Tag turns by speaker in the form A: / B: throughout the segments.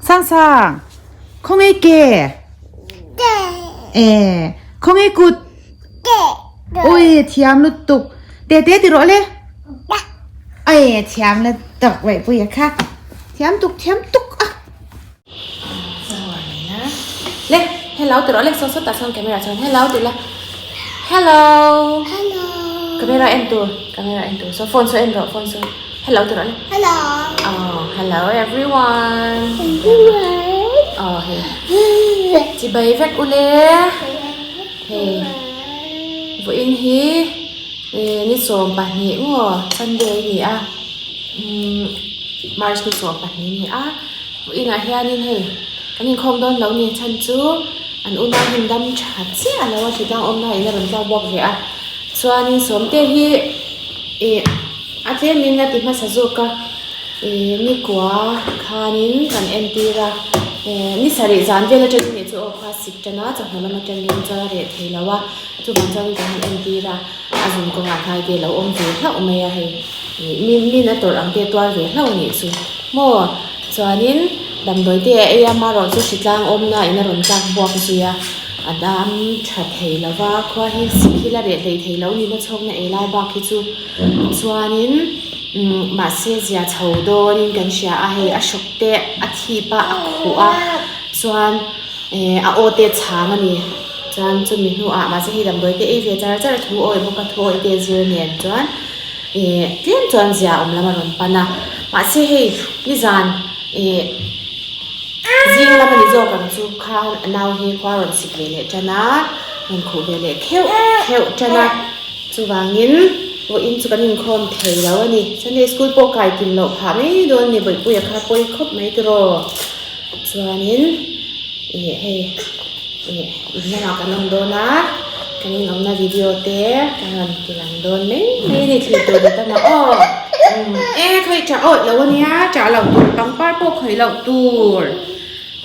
A: Sangsang khawnge ke eh khawnge kut ui thiam lutuk te te ti rawh le ai thiam lutuk Bawihpuia kha thiam tuk thiam tuk a. Le hello ti rawh le saw sawtah sawn camera chuan hello ti la hello
B: Hello.
A: Camera en tur camera en tur saw phone saw en rawh phone saw hello ti rawh le
B: Hello.
A: Oh hello everyone.
B: Everyone.
A: Oh hei chibai vek u le hei vawiin hi ni 12 maw Sunday a ni a umm March ni 12 a ni a. Inah hianin hei kan inkhawm dawn lo ni chhan chu an unau hmun dam tha chiah lo a thutlang awmna in a rawn tlak bawk ve a chuanin sawmte hi ih a tlemin a ti hmasa zawk a ih nikua khanin kan entir a eh ni sarih zan vel atangin nih chu aw khua sik tan a chawhnu lam atangin chuan a reh thei lo a chuvang chuan kan han entir a a zun kawngah hnai te lo awm ve hlauh mai a hei ih min min a tawrh ang te tuar ve hlauh a nih chu. Maw? Chuanin damdawi te a ei a, marawh chu hritlang awmna in a rawn tlak buak zui a, a dam tha thei lo va, khua hi sik hi la reh hlei thei lo nihna chhawkna ei lai bak hi chu. Chuanin umm mahse zia chho dawnin kan hria a, hei a hrawk te a thip a, a khuh a, chuan eh a aw te chhang a ni. Chuan chumi hnuah mahse hei damdawi te ei ve char char a, thu awi bawk a, thu awi te zir nen chuan. Ih tlem chuan zia awm lam a rawn pan a, mahse hei nizan ih zing lam a ni zawk ang chu khan a nau hi khua rawn sik ve leh tan a, rawn khuh ve leh kheuh kheuh tan a, chuvangin vawiin chu kan inkhawm thei lo a ni. Sunday school pawh kai kim loh phah mai dawn a ni, Bawihpuia kha pawi khawp mai tiraw. Chuanin ih hei ih in lamah kan awm dawn a kan inawmna video te kan rawn ti lang dawn mai mai a ni thlir tur ta mah aw umm e khawi chah awih lo ania chah loh tur pangpar pawh khawih loh tur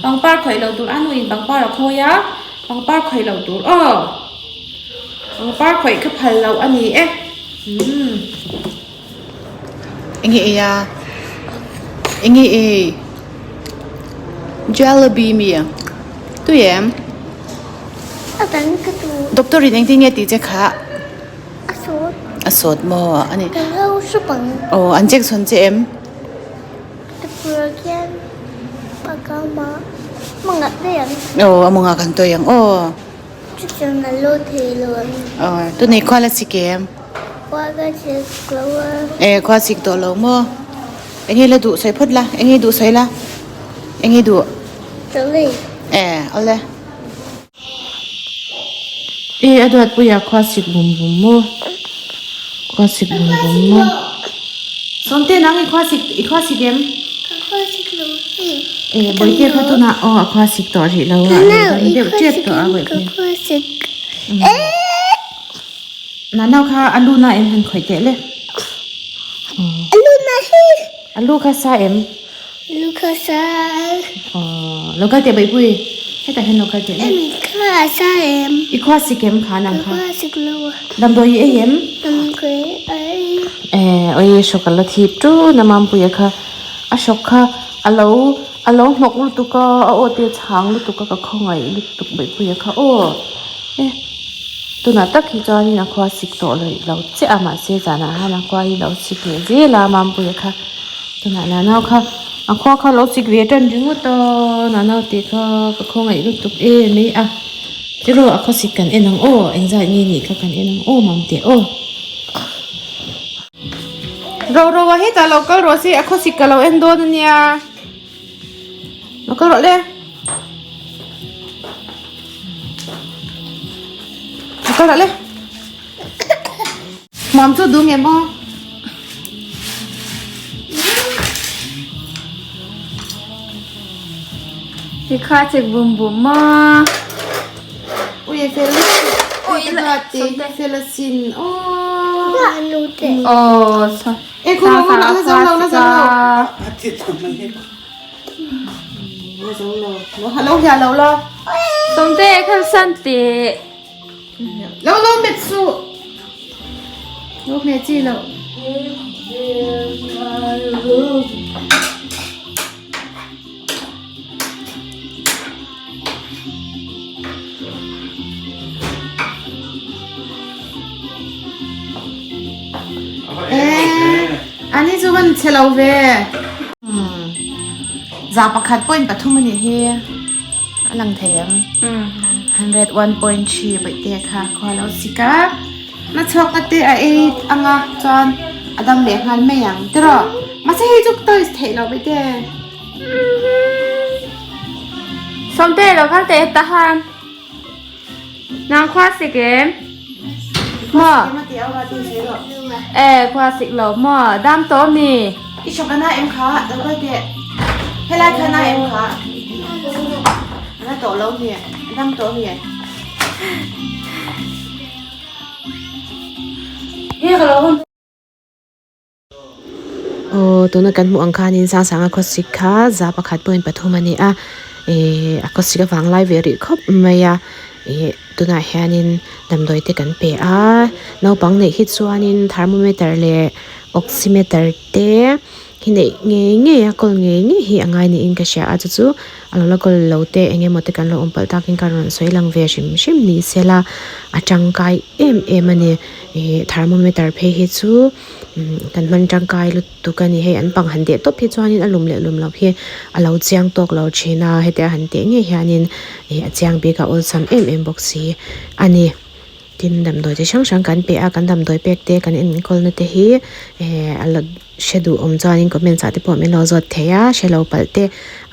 A: pangpar khawih loh tur a nuin pangpar a khawi a pangpar khawih loh tur aw pangpar khawih kha phal loh a ni e umm.
C: Enge ei a? Enge ei? Jalebi mi a? Tui em?
B: A dang ka tu.
C: Doctor in engtin nge tih che kha?
B: A sawt.
C: A sawt maw? Ani.
B: Ka lo hre bang.
C: Aw an check chhawn che em?
B: Ka tur khian pakama mangah daih ang.
C: Aw a mangah kan tawi ang aw.
B: Chutiang a lo thei lo ang.
C: Aw tunei khua la sik em?
B: Khua ka sik lo a.
C: E khua sik tawh lo maw? Enge la duh sawi phawt la, enge duh sawi la, enge duh?
B: Chawlei.
C: E awle.
A: E a duatpuia khua sik bum bum maw? Khua sik bum bum maw? Sawmte nang i khua sik i khua sik em?
B: Ka khua sik lo hei.
A: E bawihte kha tunah aw a khua sik tawh rih lo a, a lo dam deuh tep tawh a bawihte.
B: Ka khua sik.
A: Nanau kha a lu na em han khawih teh le.
B: A lu na hi.
A: A lu kha sa em?
B: Lu kha sa.
A: Aw lo kal teh Bawihpui hetah hian lo kal teh le.
B: Emi kha a sa em?
A: I khua sik em kha nang kha?
B: Ka khua sik lo a.
A: Damdawi i ei em?
B: Damdawi a ei.
A: Eh oi hrawk a la thip ṭun a Mampuia kha a hrawk kha a lo a lo hnawk lutuk a a aw te a chhang lutuk a ka khawngaih lutuk Bawihpuia kha aw eh tunah tak hi chuanin a khua sik tawh lo lo chiah a mahse zanah khan a khua hi lo sik leh zel a Mampuia kha. Tunah Nanau kha a khua kha lo chik ve tan ringawt a, Nanau tih kha ka khawngaih lutuk em mai a, tiraw a khawsik kan en ang aw, engzat nge nih kha kan en ang aw mam teh aw. Ro ro a hetah lo kal rawh se a khawsik ka lo en dawn ania, lo kal rawh le. Lo kal rawh le. Mam chu duh nge maw?
D: Ti kha chek bum bum maw?
C: Ui fel ui la ti fel asin aw.
D: Aw sa.
C: E khu lo la zo lo la zo lo. La zo lo. Lo hia lo la.
D: Sawmte khan san te.
C: Lo lo met suh. Lo hmeh chi loh. Ani chu van chhe lo ve. 100.3 a nih hi. A lang thei ang. 101.3 baihte kha khua lo sik a. Na chhuak na te a ei anga chuan a dam leh nghal mai ang tiraw. Mahse hei chu toys theih lo baihte.
D: Sawmte lo kal teh tahan. Nang khua sik em? Maw? E khua sik lo maw? Dam to mi?
C: I chok ana em kha? Lo kal teh. Helai kha na em kha? Ana to lo mi? Dam to mi?
A: Hi ka lo hun. Aw tuna kan hmuh ang khanin Sangsanga khawsik kha 100.3 a ni a ihh a khawsik avang lai ve rih khawp mai a ih tunah hianin damdawi te kan pe a naupang neih hi chuanin thermometer leh oximeter te hi neih ngei ngei a kawl ngei ngei hi a ngai niin ka hria a chu chu a lo la kawl lo te eng emaw te kan lo awm palh takin ka rawn sawi lang ve hrim hrim ni sela a tangkai em em a ni ih thermometer phei hi chu. Kan hman tangkai lutuk a ni hei an pang han deh tawp hi chuanin a lum leh lum loh hi a lo chiang tawk lo thin a hetia han teh ngei hianin ih a chiang bik a awlsam em em bawk si a ni. Tin damdawi chi hrang hrang kan pe a kan damdawi pek te kan enkawl na te hi eh a la hre duh awm chuanin comments ah te pawh min lo zawt thei a hre lo palh te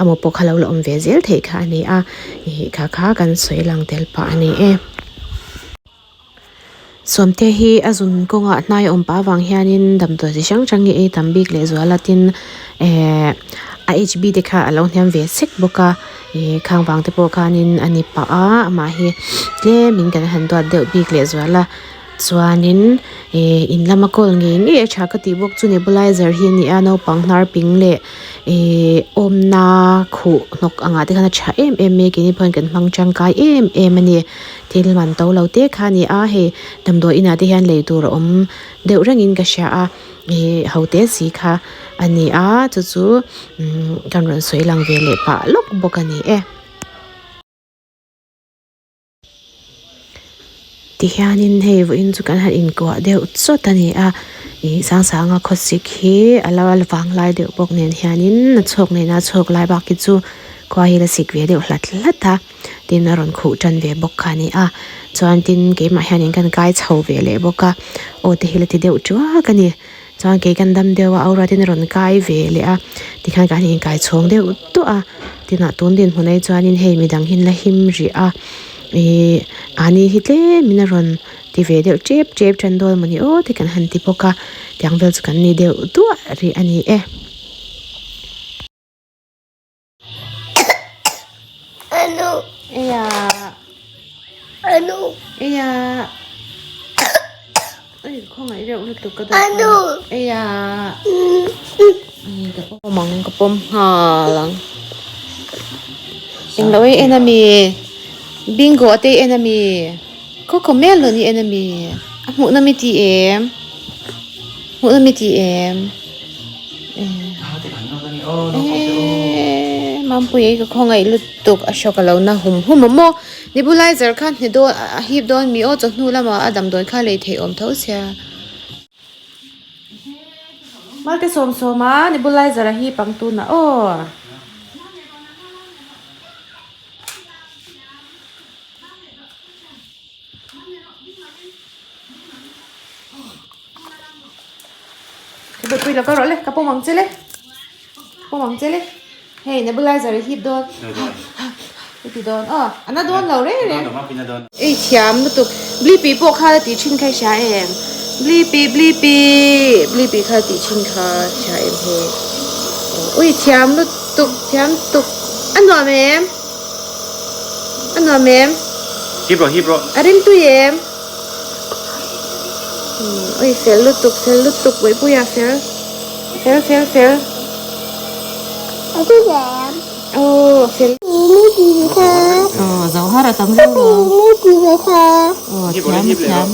A: amaw pawh kha lo la awm ve zel theih kha a ni a ih kha kha kan sawi lang tel pah a ni e. Sawmte hi a zun kawngah hnai a awm pah avang hianin damdawi chi hrang hrang hi ei tam bik leh zual a tin ehh a hb te kha a lo hniam ve sek bawk a ih khang vang te pawh khanin a ni pah a amah hi tlemin kan han duat deuh bik leh zual a chuanin ih in lama kawl ngei ngei a tha ka tih bawk chu nebulizer hi a ni a naupang hnar ping leh ih awmna khuh hnawk angah te khan a tha em em mai a keini pawhin kan hmang tangkai em em a ni. Thil man to lo te kha a ni a, hei damdawi inah te hian lei tur a awm deuh rengin ka hria a, ih ho te si kha a ni a chu chu umm kan rawn sawi lang ve leh pah lawk bawk a ni e. Tihianin hei vawiin chu kan han inkuah deuh chawt a ni a, ih Sangsanga khawsik hi a lo vang lai deuh bawk nen hianin a chhawk nena chhawk lai bak hi chu khua hi la sik ve deuh hlat hlat a. Tin a rawn khuh tan ve bawk kha a ni a chuan tin keimah hianin kan kai chho ve leh bawk a aw te hi la ti deuh tuak a ni chuan kei kan dam deuh a aura ten a rawn kai ve leh a tikhan kan inkai chhawng deuh duah a tinah tun dinhmun ah hi chuanin hei midang hi an la him rih a ihh mahni hi tlemin a rawn ti ve deuh tep tep tan dawn mawni aw te kan han ti bawk a tiang vel chu kan ni deuh duah rih a ni e.
B: Anu.
C: Eya.
B: Anu.
C: Eya. Ai khawngaih reuh lutuk ka dawt.
B: Anu.
C: Eya. Ai ka pawm ang ka pawm nghal ang. Englo ei en ami. Bingo ate en ami. Cocomelon i en ami. A hmuh na mi ti em. Hmuh na mi ti em. Eee Mampui ei ka khawngaih lutuk a hrawk a lo na hum hum a maw nebulizer kha hne dawn a hip dawn mi aw chawhnu lamah a damdawi kha lei theih awm tho sia. Malte sawm sawm a nebulizer a hip ang tunah aw. Pui lo ka rawh le ka pawm ang che le pawm ang che le hei nebulizer i hip dawn i ti dawn aw a na dawn lo reng reng ei thiam lutuk blipi pawh kha la tih thin kha i hria em blipi blipi blipi kha tih thin kha hria em hei ui thiam lutuk thiam lutuk a nuam em a nuam em
E: hip rawh hip rawh
C: a rimtui em. Ui fel lutuk fel lutuk Buipuia fel fel fel fel aw fel aw zohar a tam reuh lo aw thiam thiam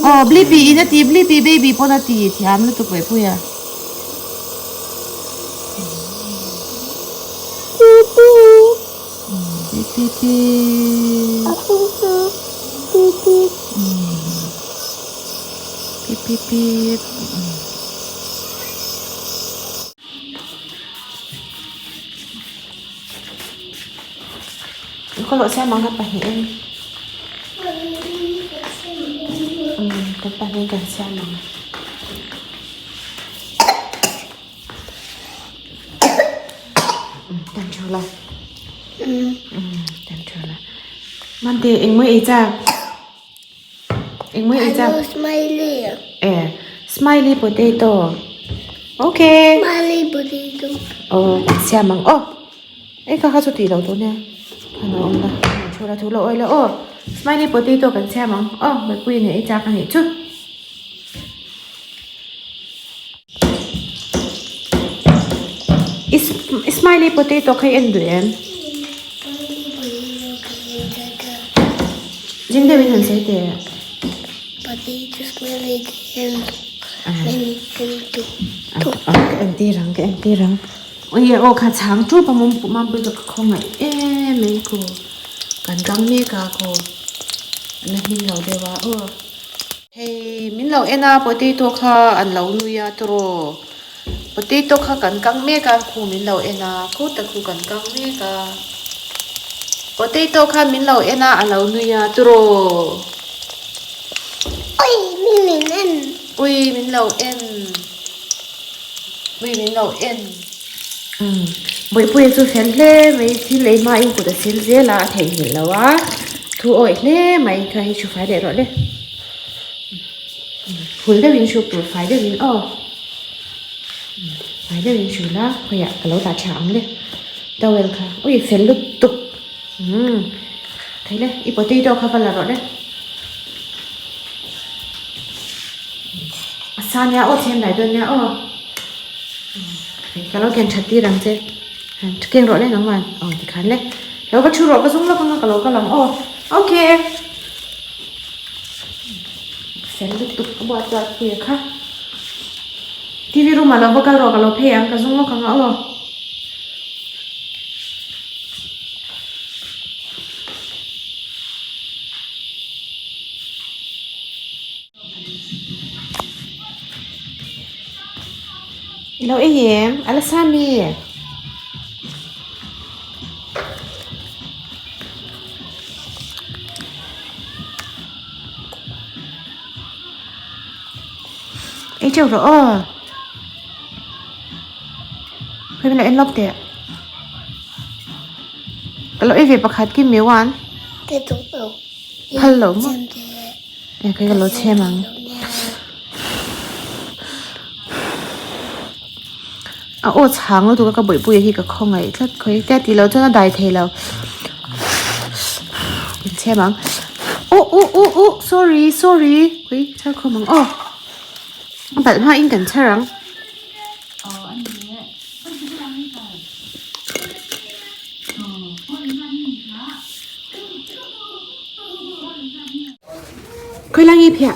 C: aw blipi in a ti blipi baby pawn a ti thiam lutuk Buipuia. Pip pip pip. Khawlawh siam ang kan pahnihin umm kan pahnihin kan siam ang. Umm tan thu la umm tan thu la Mante engmaw ei chak engmaw ei chak
B: Smiley
C: eh smiley potato okay
B: smiley potato
C: aw kan siam ang aw. Ei kha kha chu tih loh tun e khan a awm la thu la thu la awi la aw smiley potato kan siam ang aw mipui in ei chak a nih chu. I smiley potato kha i en duh em? Zing deuh in han sawi teh.
B: Potato smiley ka en duh.
C: Ka entir ang ka entir ang. Ui aw kha chhang ṭup a mawm mampui ka khawngaih em em ku kan ram mek a ku an la hming lo deuh a aw hei min lo en a potato kha an lo nui a tawrh potato kha kan kang mek a khu min lo en a khutah khu kan kang mek a potato kha min lo en a a lo nui a tawrh
B: ui min lo en
C: ui min lo en. Mui min lo en. Umm Bawihpuia chu fel hle mai thil ei hma in kut a sil zel a a theihnghilh lo a thu awih hle mai kha hi thu fai leh rawh le phul deuh in hruk tur fai deuh in aw fai deuh in hrul a khawiah ka lo dah tha ang le towel kha ui fel lutuk umm thei le i potato kha va la rawh le. A sa nia aw chhem lai dawn nia aw ka lo ken that tir ang che han keng rawh le nangman aw tikhan le lo va thu rawh ka zung lawk anga ka lo kal ang aw okay fel lutuk a buat chuan pui a kha T V room ah lo va kal rawh ka lo phei ang ka zung lawk anga aw. I lo ei em? A la sa mi? Ei teuh rawh aw. Khawi min lo en lawk teh. Ka lo ei ve pakhat kim mi wan. Phal lo maw? E kei ka lo chhem ang. A aw chhang lutuk a ka bawihpui hi ka khawngaih tlat khawi tia tih loh chuan a dai thei lo. Kan chhem ang. Uh uh uh uh sorry sorry khawi chhar khawm ang aw. A balh hma in kan chhar ang. Khawi lai nge phiah?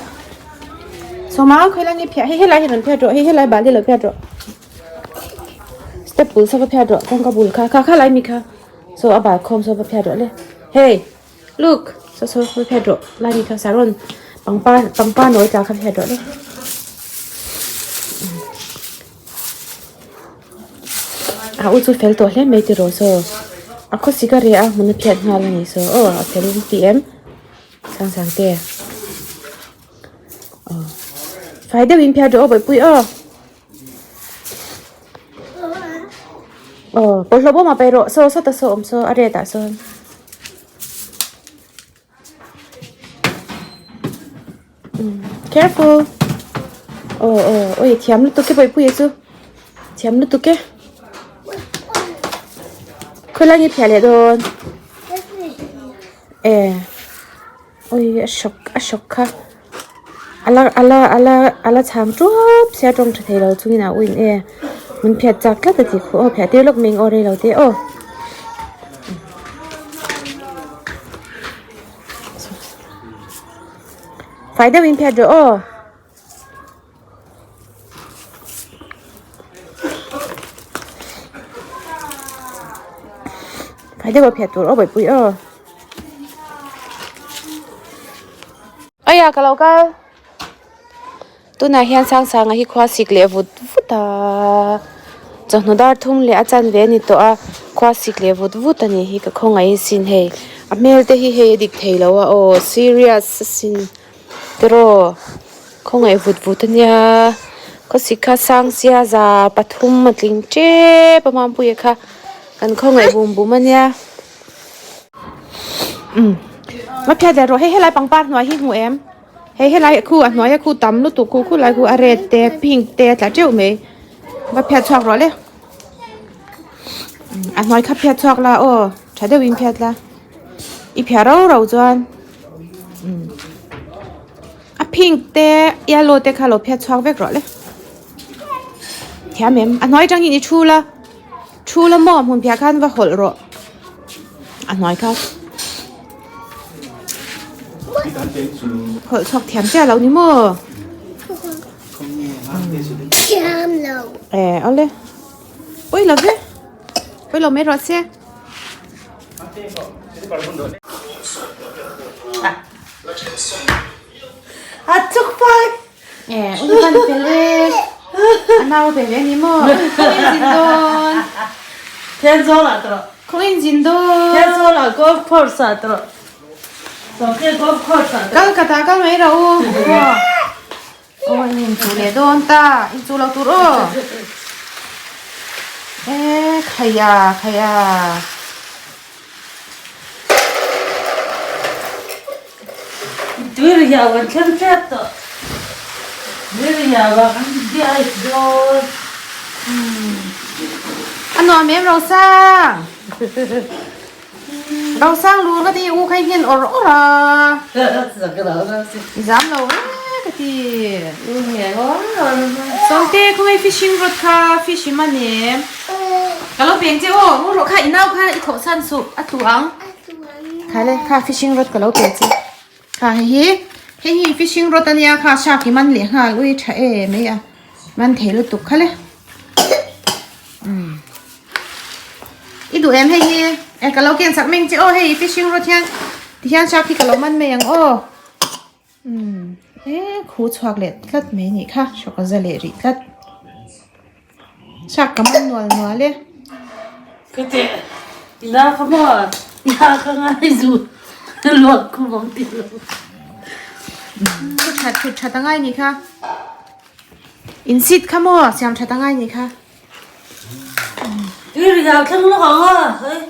C: Sawma khawi lai nge phiah? Hei helai hi rawn phiat rawh, hei helai bal hi lo phiat rawh. Step bul saw va phiat rawh, kawngka bul kha, kha kha lai mi kha. Saw a bal khawm saw va phiat rawh le. Hey, look, saw saw va phiat rawh, lai mi kha saron pangpar pangpar nawi tla kha phiat rawh le. A u chu fel tawh hle mai tiraw saw a khawsik a reh a hmun a phiat nghal a ni saw aw a fel in ti em sang sang te aw fai deuh in phiat rawh aw bawihpui aw aw bawlhhlawh bawm ah paih rawh saw sawta saw awm saw a ret ah sawn. Careful aw aw oi thiam lutuk e bawihpuia chu thiam lutuk e khawilai nge phiah leh dawn e oi a hrawk a hrawk kha ala ala ala ala chhang tuap sia tawng tha thei lo chungin a uin e min phiat chak tlat a tih khuh aw phiah tir lawk mai ang aw rei lo te aw. Fai deuh in phiat rawh aw. Fai deuh a phiat tur aw bawihpui aw. Aya ka lo kal. Tunah hian Sangsanga hi khua sik leh vut vut a, chawhnu dar thum leh a chanve a ni tawh a.
A: Khua sik leh vut vut a nih hi ka khawngaih asin hei a hmel te hi hei a dik thei lo a aw serious asin tiraw khawngaih vut vut a nia khawsik kha sang sia za pathum a tling tep a Mampuia kha kan khawngaih bum bum a nia umm va phiat leh rawh hei helai pangpar hnuai hi hmu em hei helai khu a hnuaia khu tam lutuk khu khulai khu a red te pink te a tla teuh mai va phiat chhuak rawh le. A hnuai kha phiat chhuak la aw tha deuhin phiat la i phiah rau rau chuan a pink te yellow te kha lo phiat chhuak vek rawh le thiam em a hnuai atangin i thu la thu la maw hmun phiah khan va hawlh rawh a hnuai kha hawlh chhuak thiam chiah lo ni maw.
B: Thiam lo.
A: Eh, ole. Oi lo ve. Oi lo mai rawh se.
C: A chuk pai.
A: Eh, ui pan fel e. A nau pe ve ni maw. Khong in zin dawn.
C: Then zo la tro.
A: Khong in zin dawn.
C: Then zo la golf course a tro.
A: Kal ka ta kal mai rawh u. Aw in inchuh leh dawn ta inchuh lo tur aw. E khaiya khaiya.
C: Tui ri hiau kan thleng tep tawh. Tui ri hiau ah kan biak dawn.
A: A nuam em Rosang. Rosang lur ka ti u kha i hnen awr awr a. I zam lo e ka ti. Sawmte khawngaih fishing rod kha fish i man em? Ka lo peng che aw ngur rawh kha i nau kha i thawh chhan suh a tlu ang. Kha le kha fishing rod ka lo pe che. Kha hei hi hei hi fishing rod ania kha shark i man leh nghal ui tha em mai a man thei lutuk kha le. I duh em hei hi e ka lo ken sak meng che aw hei fishing rod hian tihian shark hi ka lo man mai ang aw e khu chhuak leh tlat mai anih kha hrawk a za leh rih tlat shark ka man nual nual e.
C: Ka teh ina ka maw ina ka ngai zu luak khu bawk ti lo.
A: Thu that thu that angai nih kha. In seat kha maw siam that angai nih kha.
C: Tui ri hiau thleng lawk ang a hei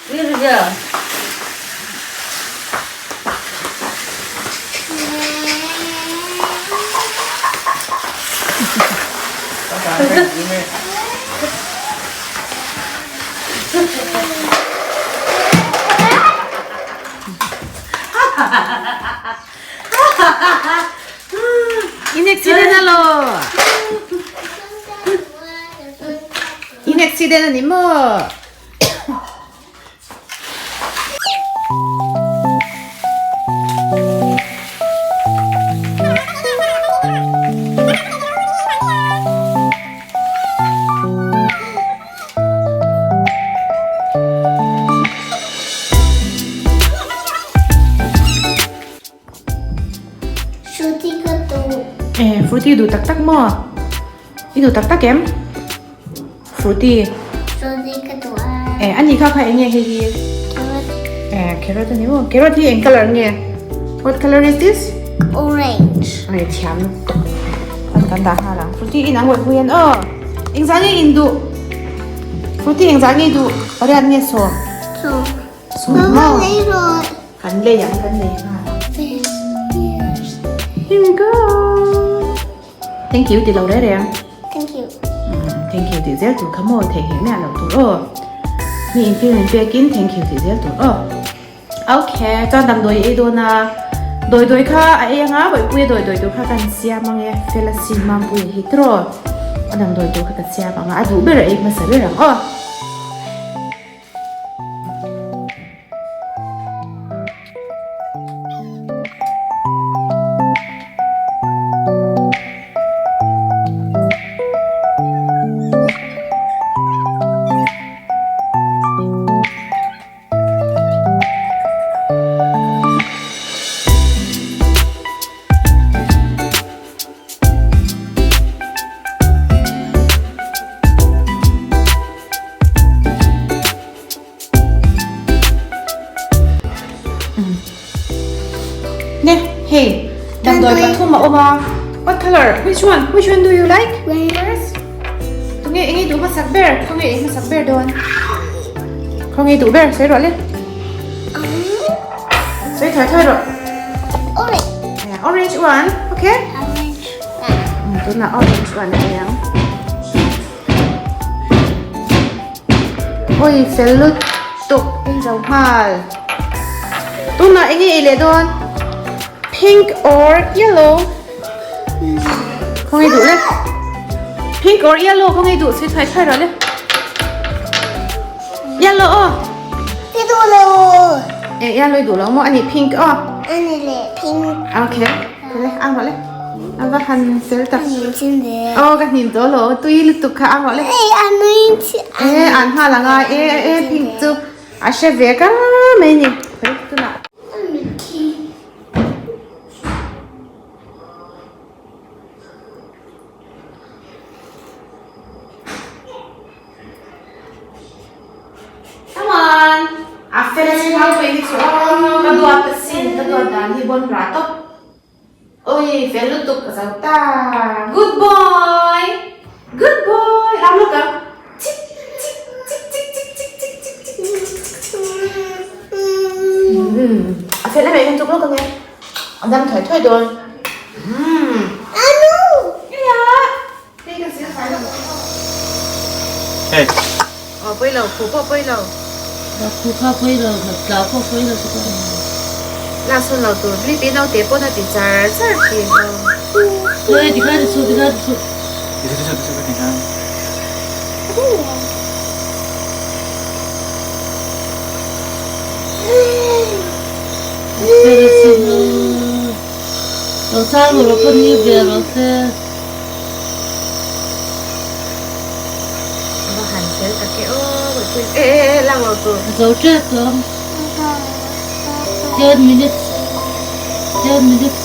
C: tui ri hiau.
A: In accident alo. In accident ani maw?
B: Fruity ka duh.
A: Eh, fruity duh tak tak maw? I duh tak tak em? Fruity.
B: Fruity ka duh a.
A: Eh, ani kha kha enge hei hi?
B: Carrot.
A: Eh, carrot ani maw? Carrot hi eng color nge? What color is this?
B: Orange.
A: Ai thiam lutuk. An kan dah nghal ang. Fruity in ang weh hui an aw. Engzah nge in duh? Fruity engzah nge i duh? Pariat nge sawm?
B: Sawm.
A: Sawm maw? Kan lei ang kan lei nghal ang. Here we go. Thank you ti lo reh reng.
B: Thank you.
A: Thank you tih zel tur kha maw theih ngei miah lo tur aw. Mi in thil min pekin thank you tih zel tur aw. Okay, chuan damdawi ei dawn a. Dawi dawi kha a ei anga bawihpuia dawi dawi tur kha kan siam ang e. Fel asin Mampuia hi tiraw. A damdawi tur kha ka siam ang a, a duh ber a ei hmasa ber ang aw.
C: Hei damdawi pathum a awm a what colour which one which one do you like first tunge eng i duh hmasak ber khawnge i hmasak ber dawn khawnge i duh ber sawi rawh le sawi thawi thawi rawh orange one okay tunah orange one a ni ang. Oi fel lutuk ei zo nghal tunah eng nge ei leh dawn pink or yellow khawnge duh le pink or yellow khawnge duh chhui thuai thuai rawh le yellow aw
B: Ka duh lo
C: e yellow i duh lo maw ani pink aw
B: ani leh pink
C: okay le ang rawh le A va han fel tak. Aw ka hnim tawh lo tui lutuk kha a rawh le. E an nghal anga e e pink chu a hre ve kar mai ni. Tunah. Come on. A fel a chhau mai hi chu aw ka duat a sin ka duat dan hi bawn rah tawp. Oi fel lutuk ka zo ta good boy good boy lam lawk ang chik chik chik chik chik chik chik chik chik chik a fel em em tuk lawk ang e a dam thuai thuai dawn
B: Anu
C: ya hei ka sil fai lawk
E: Hey
C: aw pawi lo khu pawh pawi lo
F: Khu kha pawi lo tla pawh pawi lo chu ka
C: la sawn lo tur Felipe naute pawn a ti char char thin aw.
F: Hey tikha ti suh tikha ti suh.
E: Ti suh ti suh ti suh ka ti nghal.
F: Fel sin aw. Lo sang lo lo pawn hi ve rawh se.
C: Va han fel tak e aw Bawihpui e e e lak lo tur.
F: A zo tep tawh ang. 10 minutes 10 minutes.